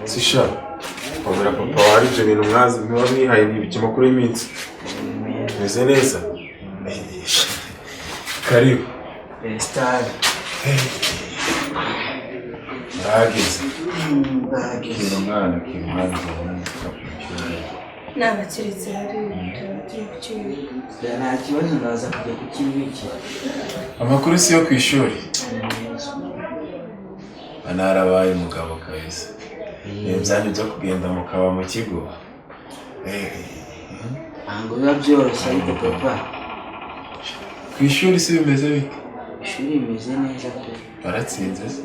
Sisha, wabura papa wari ibyo bintu mwazi muba mwihaye ntibiki amakuru y'iminsi. Meze neza. Karibu. Star. Murahageze. Murahageze. Kira umwana, kira umwana. Nabakeretse hari turi kukibika. Nta kibazo ndaza kujya kukibikira. Amakuru si yo ku ishuri. Narabaye umugabo kabisa. Ibintu byanyu byo kugenda mukaba mu kigo. Ntabwo biba byoroshye ariko papa. Ku ishuri si bimeze bite? Ishuri rimeze neza pe. Baratsinze se?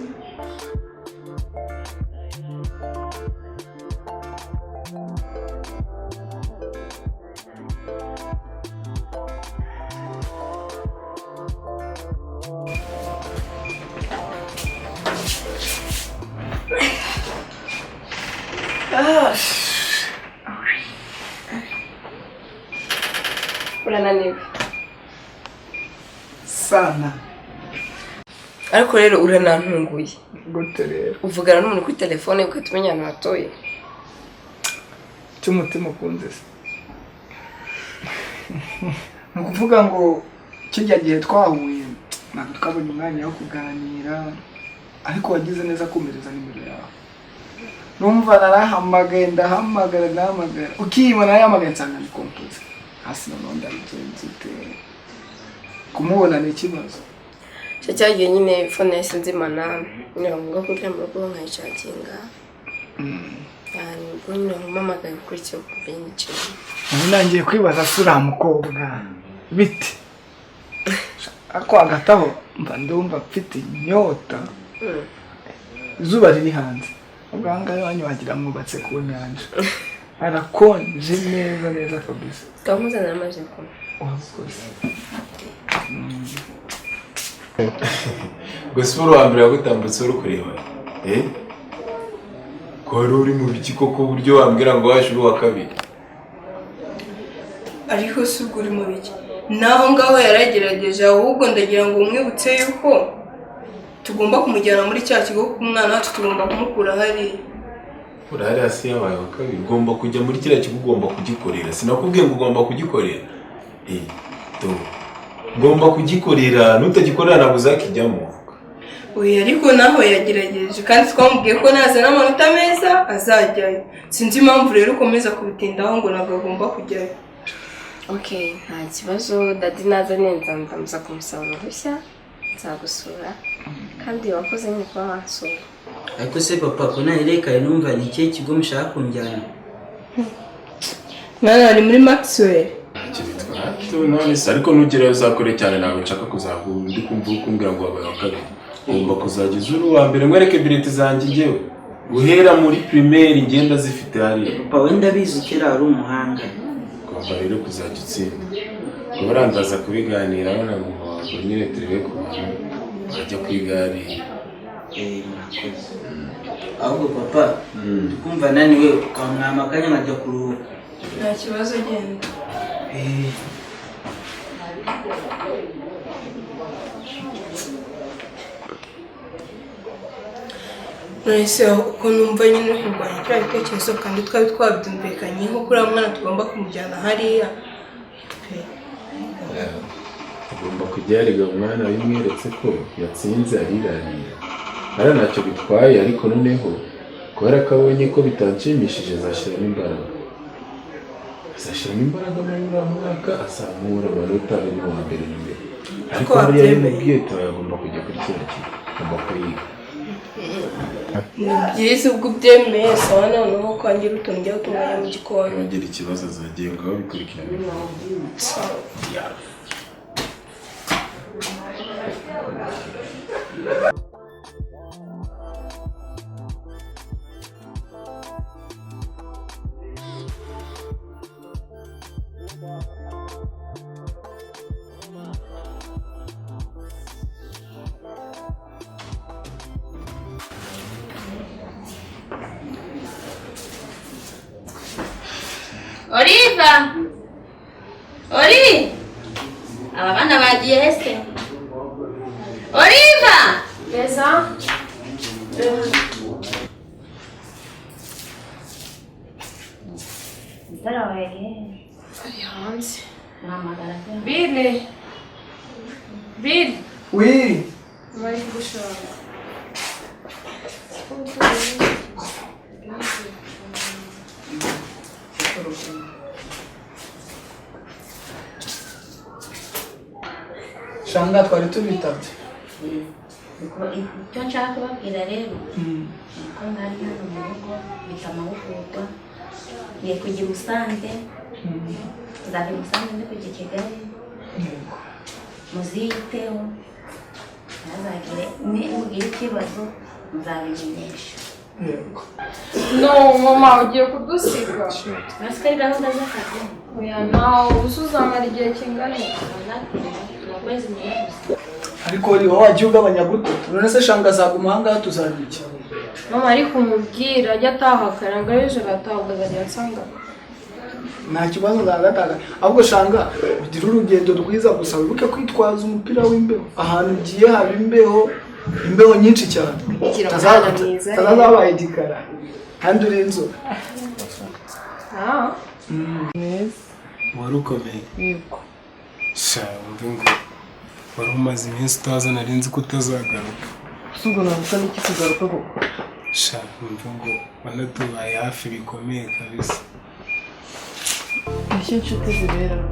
Urananiwe. Sana. Ariko rero uranantunguye. Gute rero? Uvugana n'umuntu kuri telefone ugahita umenya ahantu hatuye. Cy'umutima ukunze se. Ni ukuvuga ngo kijya gihe twahuye ntabwo twabonye umwanya wo kuganira, ariko wagize neza kumereza nimero yawe. Numva narahamagaye ndahamagara ndahamagara, ukiyibona narahamagaye nsanga ni kompoze. Hasi noneho ndabigenza ute? Kumubona ni ikibazo. Icyo cyagiye nyine phone yahise nzimana, nyine ngombwa ko njya mu rugo nkayicaginga. Ubwo nyine nkumpamagaye gukurikiye ukumva yicaye. Ubu nangiye kwibaza se uriya mukobwa bite? Ariko hagati aho mba ndumva mfite inyota. Izuba riri hanze. Ubwo aha ngaha iwanyu wagira mwubatse ku nyanja. Harakonje neza neza kabisa. Twamuzanira amazi yo kunywa. Wakoze. Gusa uri uwa mbere wagutambutse uri kureba. Ko wari uri mu biki koko uburyo wambwira ngo waje uri uwa kabiri? Ariko si ubwo uri mu biki? Naho ngaho yaragerageje, ahubwo ndagira ngo umwibutse yuko tugomba kumujyana muri cya kigo kuko umwana wacu tugomba kumukura hariya. Urahari hasi yabaye wa kabiri, ugomba kujya muri kiriya kigo, ugomba kugikorera. Sinakubwiye ngo ugomba kugikorera. Ugomba kugikorera, nutagikorera ntabwo uzakijyamo. Oya, ariko naho yagerageje kandi twamubwiye ko nazana amanota meza azajyayo. Sinzi impamvu rero ukomeza kubitindaho ngo ntabwo agomba kujyayo. Okay, nta kibazo, dadi naza neza ndamuza kumusaba uruhushya, nzagusura. Kandi wakoze nyine kuba wansura. Ariko se papa ko naherekaye numva ni ikihe kigo mushaka kunjyana? Mwana ari muri Maxwell. Ntacyo bitwaye none se, ariko nugerayo uzakore cyane, ntabwo nshaka kuzahura ndi kumva uri kumbwira ngo wabaye wa kabiri. Ugomba kuzajya uri uwa mbere, nkwereke bileti zanjye njyewe. Guhera muri primaire ngenda zifite hariya. Papa wenda bizi kera ari umuhanga. Ugomba rero kuzajya utsinda. Uburandaza kubiganiraho na mama wawe nyine turebe ku bantu bajya kwiga hariya. Murakoze. Ahubwo papa, tukumva naniwe ukamwama akanya nkajya kuruhuka. Nta kibazo genda. Nonese uko numva nyine uri kurwanya kiriya gitekerezo kandi twari twabyumvikanyeho ko uriya mwana tugomba kumujyana hariya. Ugomba kujya yarega umwana bimweretse ko yatsinze arirarira. Hariya ntacyo bitwaye, ariko noneho kubera ko abonye ko bitanshimishije azashyiramo imbaraga. Azashyiramo imbaraga muri uriya mwaka azamura amanota abe n'uwa mbere na mbere. Ariko hariya yamubwiye ati agomba kujya kuri kiriya kigo, agomba kuyiga. Ni byiza ubwo ubyemeye, sawa noneho kwangira utuntu ujya gutunganya mu gikoni. Nugira ikibazo azagiye ngaho bikurikirane. Oliva! Ori, aba bana bagiye hese. Oliva! Beza. Ari hanze. Bile. Bile. Oui. Bari kugushaka. Shanga twari tubitabye. Icyo nshaka kubabwira rero nuko ngari hano mu rugo bita amahugurwa, ngiye kujya i Musanze, nzava i Musanze ndi kujya i Kigali, muziyiteho, ntazagire mugire ikibazo muzabimenyesha. No mama ugiye kudusiga. Uretse ari gahunda z'akazi. Oya nawe uzamara igihe kingana iki? Ukwezi gusa. Ariko uri wowe wagiye ugabanya gute? None se Shanga azaguma aha ngaha tuzarya iki? Mama ariko umubwira ajya ataha kare, ngo ejo arataha azajya ansanga. Nta kibazo nzagataga. Ahubwo Shanga ugire urugendo rwiza, gusa wibuke kwitwaza umupira w'imbeho. Ahantu ugiye haba imbeho, imbeho nyinshi cyane. Tazabaye igikara kandi uri inzobe. Wari ukomeye. Yego. Sha wumve ngo wari umaze iminsi utaza, nari nzi ko utazagaruka. Ubwo ntabwo n'iki kugaruka koko. Sha wumve ngo wanatubaye hafi bikomeye kabisa. Nicyo inshuti ziberaho.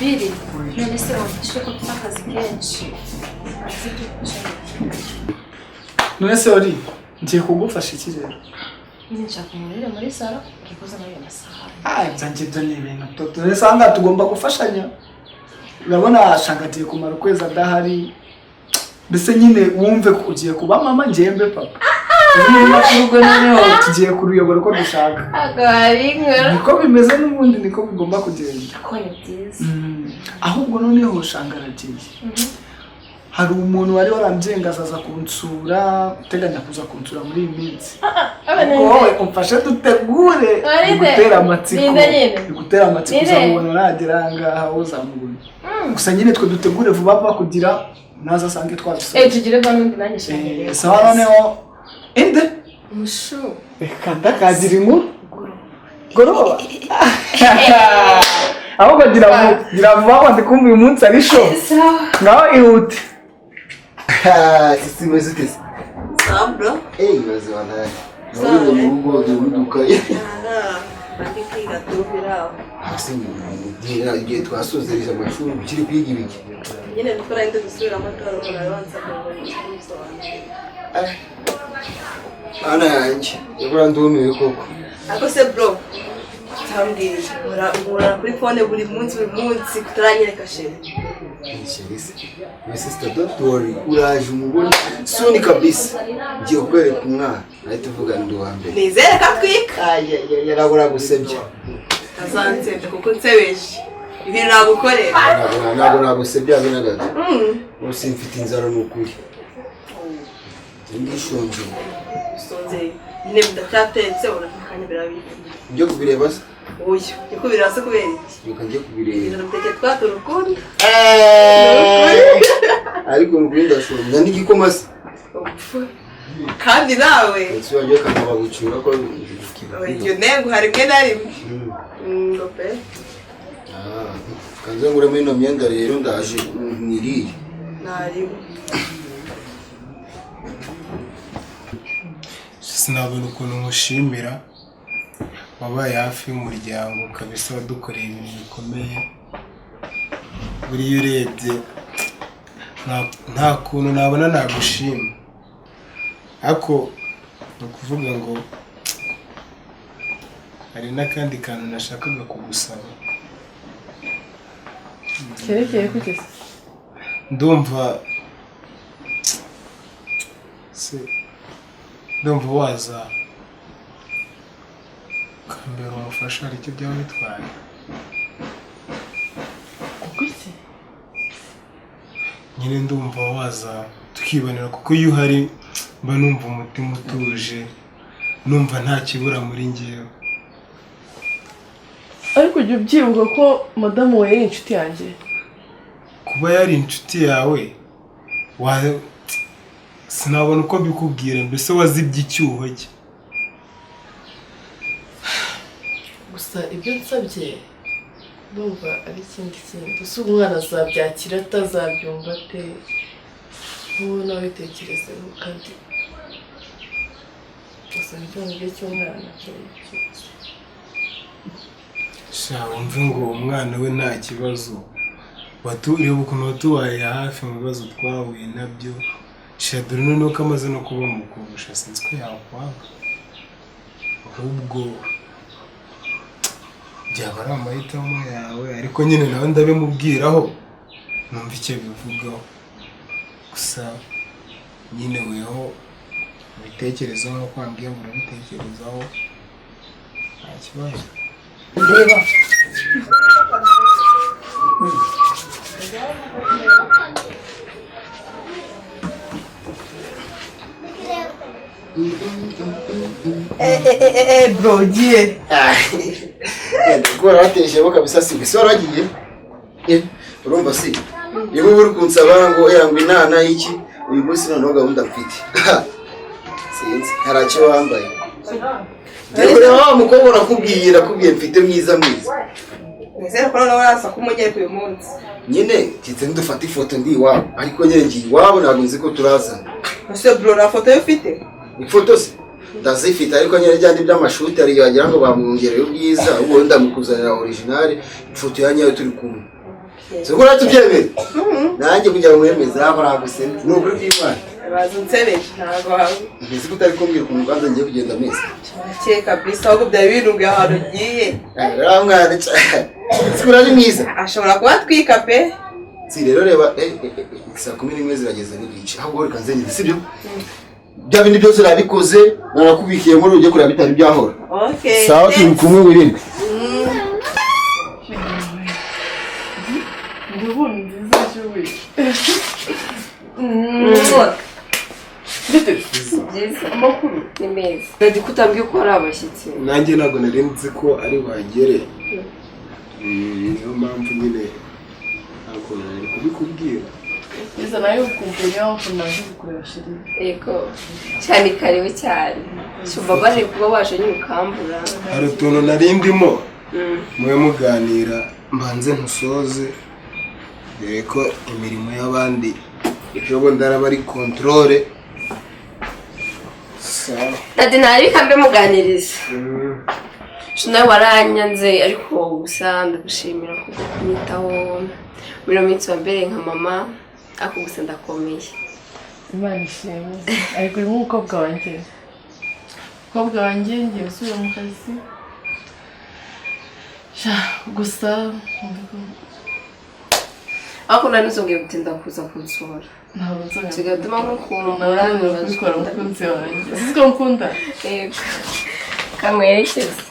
Biri, none se wamfashe ko mfite akazi kenshi. None se uri ngiye kugufasha iki rero? Nyine nshaka umurire muri salo, ngiye kuzana ayo masahani. Ah, ibyo ngibyo ni ibintu toto. Rero aha tugomba gufashanya. Urabona Shanga agiye kumara ukwezi adahari. Mbese nyine wumve ko ugiye kuba mama ngiye mbe papa. Ubwo noneho tugiye kuruyobora uko dushaka. Niko bimeze n'ubundi niko bigomba kugenda. Ko ni byiza. Ahubwo noneho Shanga aragiye. Hari umuntu wari warambyengaza aza kunsura, uteganya kuza kunsura muri iyi minsi. Wowe umfashe dutegure bigutera amatsiko. Bigutera amatsiko uzamubona nagera aha ngaha uzamubona. Gusa nyine twe dutegure vuba vuba kugira naza asange twabisoje. Tugire gahunda nanjye Shanga. Sawa noneho inde? Mushu. Reka ndakagira inkuru. Goroba. Ahubwo gira vuba ndi kumva uyu munsi ari show. Ngaho ihute. Sisi meze ute se? Sawa bro. Baze banaye. Nawe mu rugo duduka. Bandi kwiga tubiraho. Hasi ngira igihe twasozerije amashuri ukiri kwiga ibiki. Nyine dukora indi gusubira amatora umuntu abanza kubisobanura. Ana yanjye, yabura ndumiwe koko. Ako se bro. Tambwira, ura kuri phone buri munsi kutaranyereka chérie. Chérie se. My sister don't worry, uraje umubona soon kabisa. Ngiye kukwereka umwana, ahita uvuga ndi uwa mbere. Nizere ko atwika. Yarabura gusebya. Azansebya kuko nsebeje. Ibintu nagukorera. Ntabwo nagusebya habe na gato. Ubu mfite inzara ni ukuri. Ndishonje. Usonze nyine bidacyatetse urafakanya birabika. Njye kubireba se? Oya, njye kubireba se kubera iki? Reka njye kubireba. Ibintu biteke twatura ukundi. Ariko nukuri ndashonje. N'igikoma se? Kandi nawe. Ese wagiye kanaba gucura ko Iyo ntego hari rimwe na rimwe. Ngo pe. Kanze ngure muri ino myenda rero ndaje nirire. Nari. Sinabona ukuntu nkushimira, wabaye hafi y'umuryango kabisa, wadukoreye ibintu bikomeye. Buriya urebye nta kuntu nabona nagushima, ariko ni ukuvuga ngo hari n'akandi kantu nashakaga kugusaba. Kerekeye kugeza ndumva se ndumva waza ukambera umufasha, hari icyo byaba bitwaye. Kuko iki nyine ndumva waza tukibonera, kuko iyo uhari mba numva umutima utuje, Numva nta kibura muri njyewe. Ariko ujya ubyibuka ko madamu we yari inshuti yanjye. Kuba yari inshuti yawe sinabona uko mbikubwira, mbese wazibye icyuho cye. Gusa ibyo nsabye ndumva ari ikindi kintu. Gusa umwana azabyakira atazabyumva ate? Wowe nawe bitekerezeho kandi gusa nicyo mu gihe cy'umwana cyo. Sha wumve ngo umwana we nta kibazo. Reba ukuntu watubaye hafi mu bibazo twahuye nabyo. Sha dore noneho ko amaze no kuba mukuru, sha sinzi ko yakwanga. Ahubwo byaba ari amahitamo yawe, ariko nyine nawe ndabimubwiraho numva icyo bivugaho. Gusa nyine weho ubitekerezaho nk'uko wambwiye ngo urabitekerezaho, nta kibazo. Reba bro ugiye ndikubona bateshemo kabisa si ese waragiye? Urumva si niba uri kunsaba ngo yangwa inana y'iki uyu munsi noneho gahunda mfite sinzi hari icyo wambaye. Ndikubona wa mukobwa nakubwiye mfite mwiza mwiza. Nizere ko noneho uraza kumunyereka uyu munsi. Nyine kitse ndufata ifoto ndi iwabo, ariko nyine ngiye iwabo ntabwo nzi ko turazana. Ese bro nta foto yo ufite? Ifoto se ndazifite, ariko nyine ryandi by'amashuti ari wagira ngo bamwongereye ubwiza, ubwo ndamukuzanira original ifoto ya nyayo turi kumwe. Siko uratubyemera? Nanjye kugira ngo mwemeze aho naguse ni ukuri kw'Imana. Baza unsebeje ntabwo wawe. Nzi ko utari kumbwira ukuntu kwanza ngiye kugenda meza. Cyane kabisa ahubwo byari birunguye ahantu ugiye. Uriya mwana siko uri mwiza. Ashobora kuba atwika pe. Si rero reba saa 11 zirageze n'igice. Ahubwo reka nze ngende sibyo? Bya bindi byose nabikoze narakubikiye muri ujye kureba bitari byahora. Okay. Sawa turi kumwe wirinde. Ndabona nziza cyuwe. Byiza amakuru ni meza. Dadi kutambwiye ko ari abashyitsi. Nanjye ntabwo nari nzi ko ari buhagere. Niyo mpamvu nyine ntabwo nari kubikubwira. Iza nayo ukumbuye niyo mpamvu naje kukureba sheri. Yego cyane karibu cyane. Shumba bari kuba waje nyine ukambura. Hari utuntu nari ndimo mube muganira mbanze ntusoze dore ko imirimo y'abandi ejo bundi araba ari controle. Dadi ntari kambe muganiriza. Nawe waranyanze ariko gusa ndagushimira kuko kunyitaho muri iyo minsi wambereye nka mama, ariko gusa ndakomeye. Imana ishimwe. Ariko uri nk'umukobwa wanjye. Umukobwa wanjye ngiye gusubira mu kazi. Gusa ariko nari nzongeye gutinda kuza kunsura. Ntabwo nzongera. Kigatuma nkukumbura kubikora umukunzi wanjye. Siko nkunda? Yego. Kamwerekeze.